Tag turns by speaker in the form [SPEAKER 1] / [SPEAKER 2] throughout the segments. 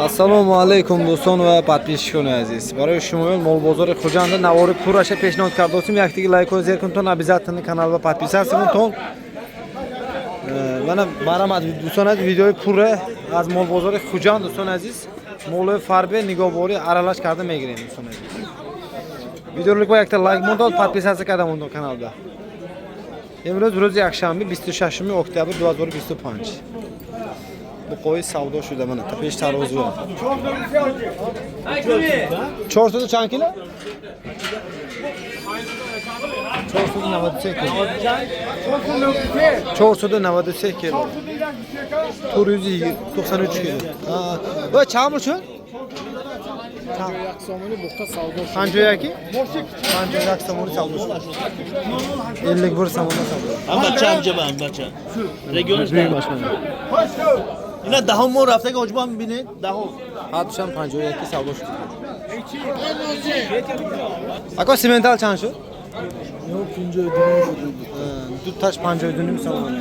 [SPEAKER 1] Ассалому алайкум, дӯстон ва подписчикони азиз. Барои шумоён молбозори Хуҷанда навори пурраша пешниҳод кардосем. Яктиги лайкҳо зер кунтон, обязательно каналба подписаться кунтон. Мана марҳамат, дӯстон азиз, видеои пурра аз молбозори Хуҷанд, дӯстон азиз, молои фарбе нигоҳборӣ аралаш карда мегирем, дӯстон азиз. Видеоролик ба якта лайк мондод, подписаться карда мондон каналда. Имрӯз рӯзи якшанбе, 26 октябр 2025. Буқои савдо шуда мана та пеш тарозу. 400 чанд кило? 493 кило. 493 кило. 493 кило. Ha. Va чанд шуд?
[SPEAKER 2] Сомони бухта савдо шуд.
[SPEAKER 1] 51? 51 сомони савдо шуд. 51 сомонда савдо.
[SPEAKER 3] هم بچه هم جبه هم بچه رگیونش
[SPEAKER 1] Дуюм ашмана.
[SPEAKER 3] اینا دهم مو رفته که حجبا میبینید دهم.
[SPEAKER 1] Ҳардушам 51 савдо шуд. Ако, симентал чанд шуд?
[SPEAKER 2] 52 шуд.
[SPEAKER 1] Дуташ 52 сомони.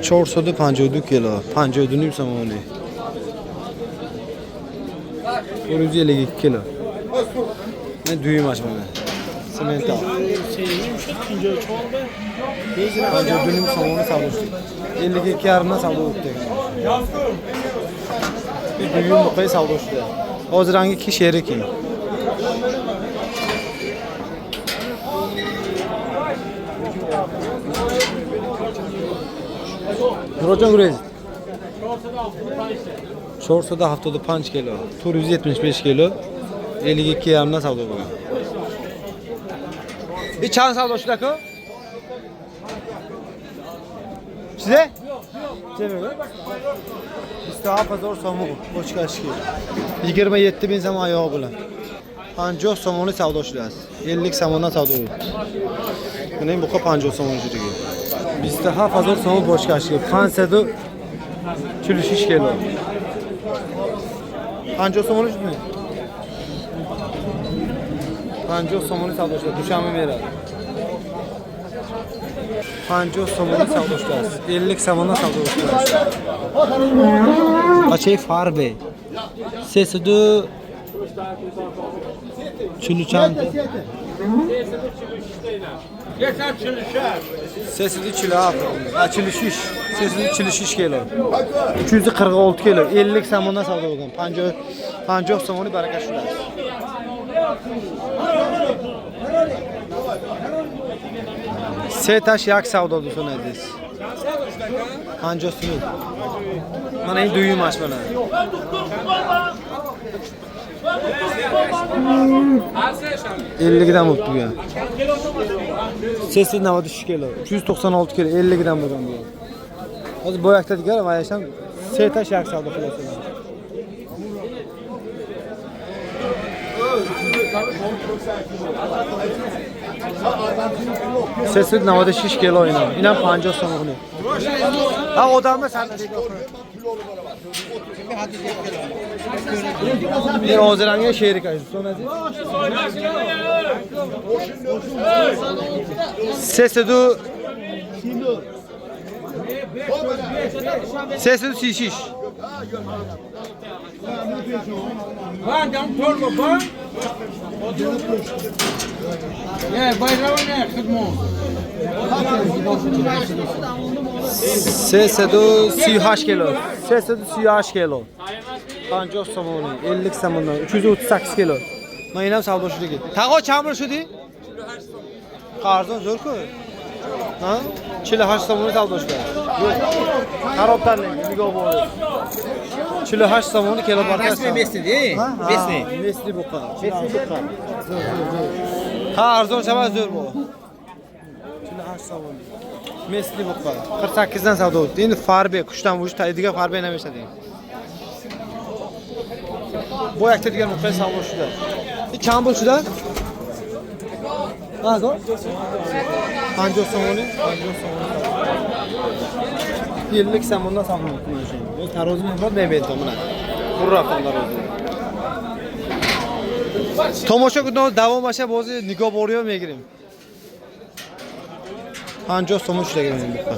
[SPEAKER 1] 452 кило, 52 сомони. 452 кило. Не дуюмаш мана. Симентал. 52 сомони савдо шуд. 52 yarimdan savdo o'tdi. Bir duyum buqay savdo shudi. Hozir rangi ki sheriki. Murodjon Gurez. 475 kilo, 475 kilo, 52 yarimdan savdo bo'lgan. Bir чанд savdo shudi aka? Size? 27 000 сомон bochkashki. 27 ming so'm oyog'i bilan. 50 somoni savdo shudasi. 50 somondan savdo bo'ldi. Mana buqa 50 somon shudagi. 27 000 сомон bochkashki. 546 kilo. 50 somoni shudmi? 50 somoni savdo shudasi. Dushanba beradi. 50 somoni savdo shudasi. 50 somondan savdo shudasi. Qachay farbe. Sesidu chulu chand. Sesidu chilab. Ha, 46. Sesidu 46 kilo. 346 kilo. 50 somondan savdo bo'lgan. 50 50 somoni baraka shudasi. Setash yak savdo, do'stlar aziz. 50 so'm. Mana endi duyum ash mana. 50 dan bo'libdi bu ham. 893 kilo, 396 kilo, 50 dan bo'lgan bu ham. Hozir bo'yakda digar va yasham setash yak savdo qilasiz. 396 kilo inam. Inam 50 so'm. Ha, odamni san Bir hoziranga sherik aziz. So'ng aziz. Sesidu Sesidu 36. Sesidu 38 kilo. Sesidu 38 kilo. 50 somoni, 50 somondan 338 kilo. Mana ham savdo shudiki. Tag'o chamir shudi? Arzon zo'r-ku. Ha? 48 somoni savdo shudi. Yo'q. Xarobdan nigah bo'ldi. 48 somoni kilo barka.
[SPEAKER 4] Rasmiy mesni dey. Mesni.
[SPEAKER 1] Mesni buqa. Mesni buqa. Zo'r, zo'r, zo'r. Ha, arzon shamaz zo'r bu. 48 somoni. Mesni buqa. 48 dan savdo o'tdi. Endi farbe, kuchdan uch taydiga farbe namishadi. Bu yakta degan buqa savdo shudi. Chand pul shudi? Ha, zo'r. 50 somoni, 50 somoni. 50 somondan savdo o'tdi mana shu. Bu tarozi mehmon men mana. Qurraqdan tarozi. Tomosha kutamiz, davom asha bozi nigoh boriyo megirim. 50 somon shudagan buqa.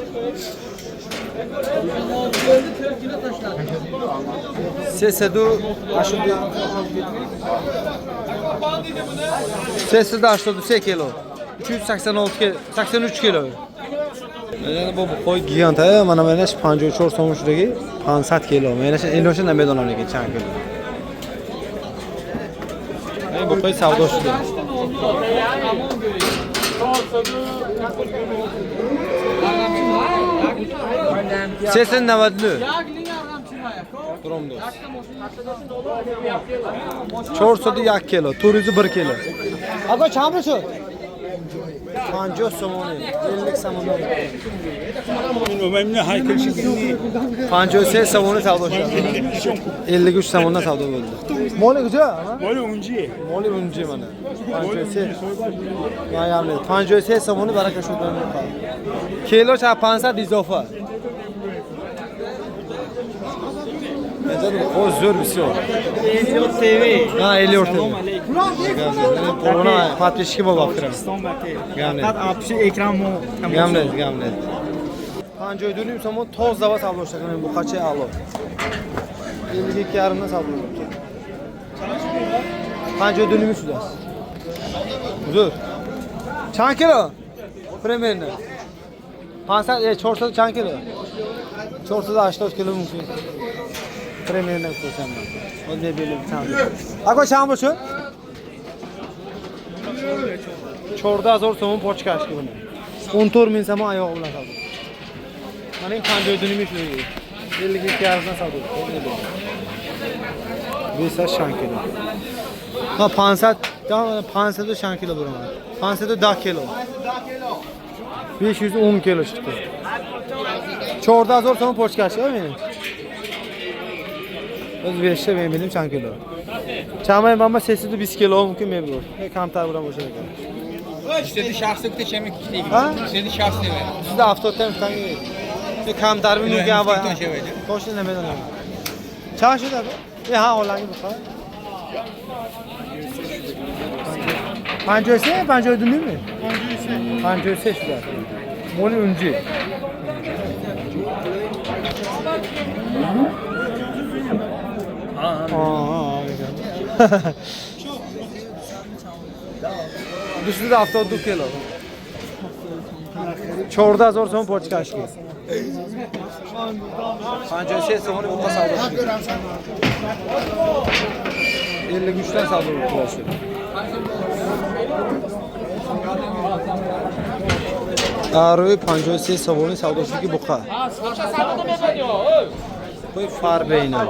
[SPEAKER 1] 383 kilo. 386 kilo, 83 kilo. Mana bu qo'y gigant, mana mana 54 сом shudagi 500 kilo. Mana shu endi namedonam lekin chand kilo. Bu qo'y savdo shuda. 399. 401 kilo, 401 kilo. Aka chand shu? 50 somoni, 50 somoni. 53 somoni savdo shu. 53 somondan savdo bo'ldi. Moli kuja?
[SPEAKER 2] Moli unji.
[SPEAKER 1] Moli unji mana. 53. Mayamli. 53 somoni baraka shu bilan qoldi. Kilo cha 500 izofa. O zo'r бисёр.
[SPEAKER 4] TV.
[SPEAKER 1] Ha, 54 TV. Corona подписчики bo'lib olib.
[SPEAKER 4] Faqat apshi ekran mu.
[SPEAKER 1] Gamlet, gamlet. 52 somon toza va savdo ishlagan bu qacha a'lo. 52,5 dan savdo bo'libdi. 52 shudas. Uzr. Chand kilo? Примерно. 500, 400 chand kilo? 480 kilo mumkin. Примерно ko'rsaman. O'zim bilib chand. Aka chand bu? 14000 so'm pochkashki buni. 14000 so'm oyog'i bilan savdo. Mana 52 shu. 52,5 dan savdo. 20 shan kilo. Ha 500, 500 shan kilo bo'laman. 510 kilo. 510 kilo chiqdi. 14000 so'm pochkashki meni. O'z berishda men bildim chand kilo. Chamay manba 820 kilo mumkin men bu. Kamtar bilan bo'shar ekan.
[SPEAKER 4] İstedi şahsı bitta chemi kichik.
[SPEAKER 1] Ha?
[SPEAKER 4] İstedi şahsı ver.
[SPEAKER 1] Sizda avtotdan tangi. Kamtar mumkin ava. Toshni nima dedim. Chand shu da? Ha, olangi bu. 53, 52 mi? 53 shuda. Moli unji. Ha. 272 kilo. 14000 so'm pochkashki. 53 so'mni buqa savdo. 53 dan savdo bo'ldi. Aroy 53 somoni savdosiki buqa. Qo'y farbeyna.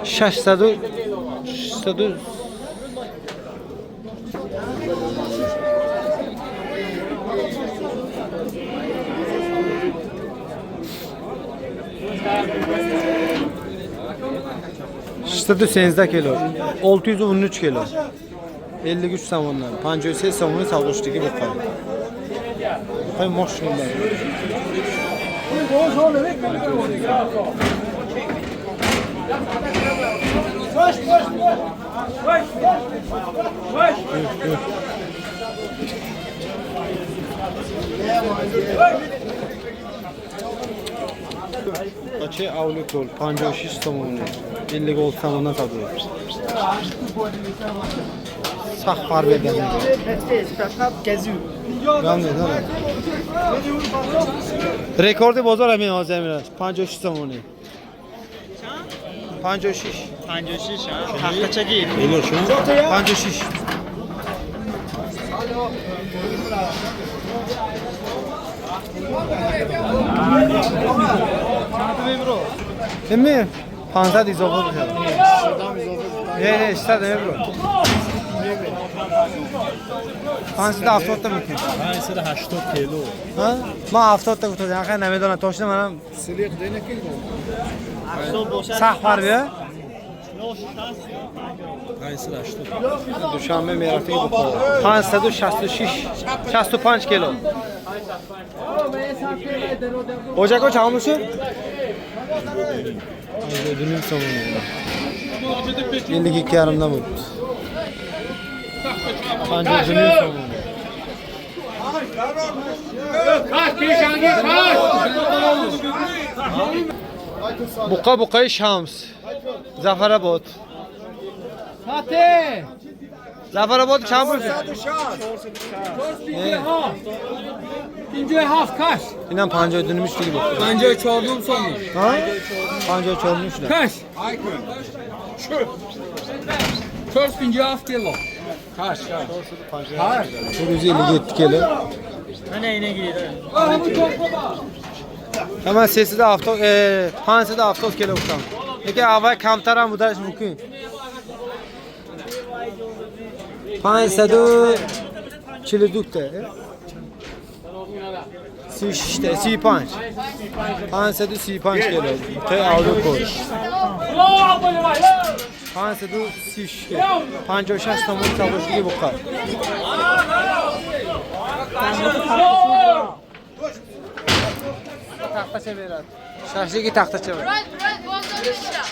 [SPEAKER 1] 600 600 613 kilo, 613 kilo. 53 somondan, 53 somoni savdoshdagi buqa. Buqa moshinalar. Qaçı avlukol 56 somoni, 56 somondan satılır. Sağ farbe bergan. Rekordi bozor همین hozir 56 somoni. 56.
[SPEAKER 4] 56 ha. Taxtachaga.
[SPEAKER 1] 56. Nima? 500 izofa bo'ladi. Ne, ne, 600 nima bu? 570 ta mumkin.
[SPEAKER 2] 580 kilo.
[SPEAKER 1] Ha? Men 70 ta g'utadi. Axir namedona toshni mana
[SPEAKER 2] Siliq denaki.
[SPEAKER 1] Sah farbi.
[SPEAKER 2] 580.
[SPEAKER 1] Dushanbe merafigi bu. 566 65 kilo. Hoca chand shu? 2,5 so'm. 52,5 dan bo'libdi. 52,5 so'm. Buqa buqay Shams. Zafarobod.
[SPEAKER 4] Fatih!
[SPEAKER 1] Zafarobod чанд пул?
[SPEAKER 4] 457 kaç?
[SPEAKER 1] Инам 52 ним шудиги буд.
[SPEAKER 4] 54 сомон.
[SPEAKER 1] Ҳа? 54 ним шуда.
[SPEAKER 4] Kaç? 457 kilo. Kaç?
[SPEAKER 1] 457 kilo.
[SPEAKER 4] Mana ine girdi.
[SPEAKER 1] Ҳама 370 570 кило гуфтам. Лекин аввал камтарам будааш мумкин. 542 та. 36 та, 35. 535 кило. Та авду кор. 536 кило. 56 сомон савдошудиги буқа. Taxtacha beradi. Shashligi taxtacha beradi.
[SPEAKER 5] Murat, Murat, bozor ishla.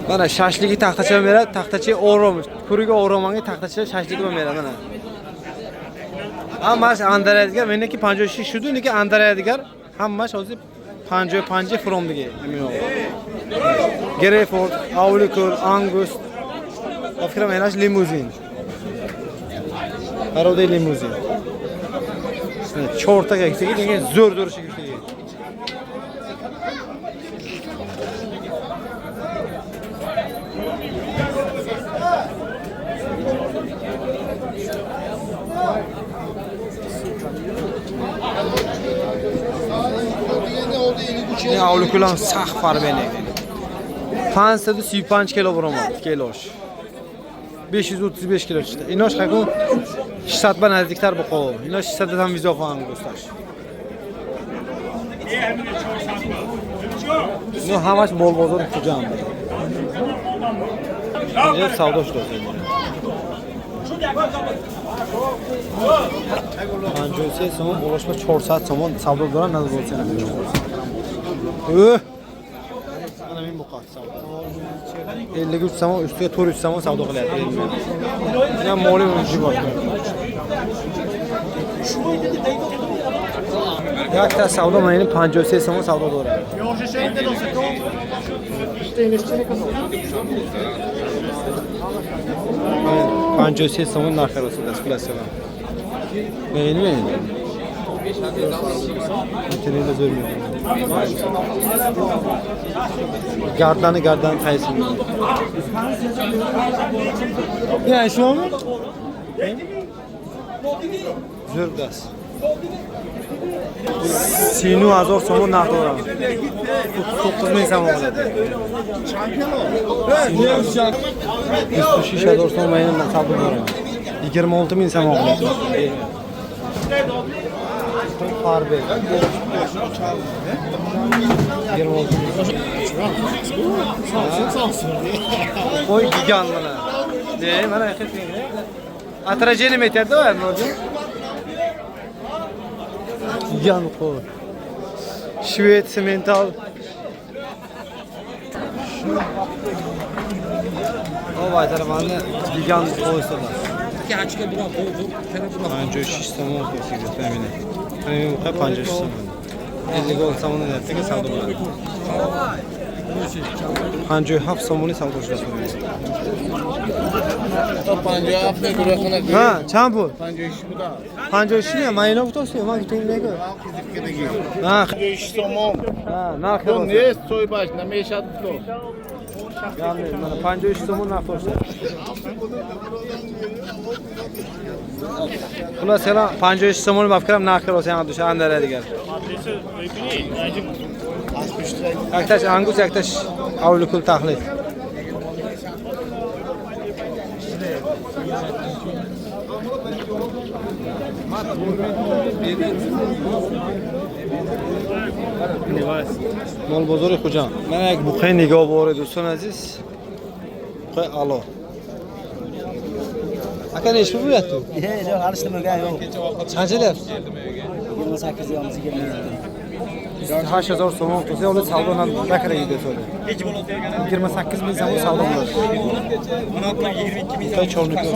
[SPEAKER 1] Mana shashligi taxtacha beradi, taxtacha o'rom, kuriga o'romanga taxtacha shashligi beradi mana. Hammasi andaradigar, meniki 56 shudu, niki andaradigar, hammasi hozir 55 fromdigi emin ol. Greyford, Aulikul, Angus, fikrim enash limuzin. Paroda limuzin. Chortaga ketigi, lekin zo'r zo'r ketigi. Ne Aulikul ham saxt farq lekin. 535 kilo buromad, kilosh. 535 kilo chiqdi. Inosh qakun 600 ba nazdiktar buqo. Inosh 600 ham izofa Angusdash. Ino hammasi mol bozor Xo'jand. Inja savdo shuda. 53 somon, bo'lishma 400 somon savdo doran nazar bo'lsa. Mana men buqa savdo. 53 somon ustiga 400 somon savdo qilyapti. Ina moli unji bor. Yakta savdo mana 53 somon savdo doran. Панҷоҳ се сомон нархи расидаст хуласалам. Бейнми? Интернетда zo'r mehmon. Gardani gardan qaysi? Ya shumi? Zo'r dast. 39,000 somon narx doram. 39 ming somon bo'ladi. 26,000 so'm mana savdo doram. 26 ming somon bo'ladi. Farbe. 26 ming. Qo'y gigant mana. Ne, mana Отражение aytadi, Gigant qo'y. Shved semental. O vaytarmani gigant qo'y sizlar. 56 somon qo'ysak, mana. Mana 56 somon. 56 somon ertaga savdo bo'ladi. 57 somoni savdo qilasiz.
[SPEAKER 6] 57
[SPEAKER 1] Ha, chand pul?
[SPEAKER 6] 56 buda.
[SPEAKER 1] 56 ne? Mayna kutosi, man kutingdagi. Ha,
[SPEAKER 6] 56 somon.
[SPEAKER 1] Ha, narxi
[SPEAKER 6] Bu ne soybaş, nameshad pul.
[SPEAKER 1] Ya'ni mana 53 somon narx qo'shdi. Xullas, 53 somon bafkram narxi rosa ham dusha andaradigan. Yaktash Angus, yaktash Avlikul tahlil. Mol bozori Xo'jand. Mana як buqay nigoh bor edi do'stlar aziz. Buqay alo. Aka nechi pul bo'lyapti?
[SPEAKER 3] Yo'q, hali ishlamagan yo'q.
[SPEAKER 1] Qancha deyapsiz?
[SPEAKER 3] 28 yo'q, 27.
[SPEAKER 1] 28 000 сомон гуфтасе, ҳоло савдо накарда сода. 28 000 сомон савдо bo'ladi. Xitoy cholniki.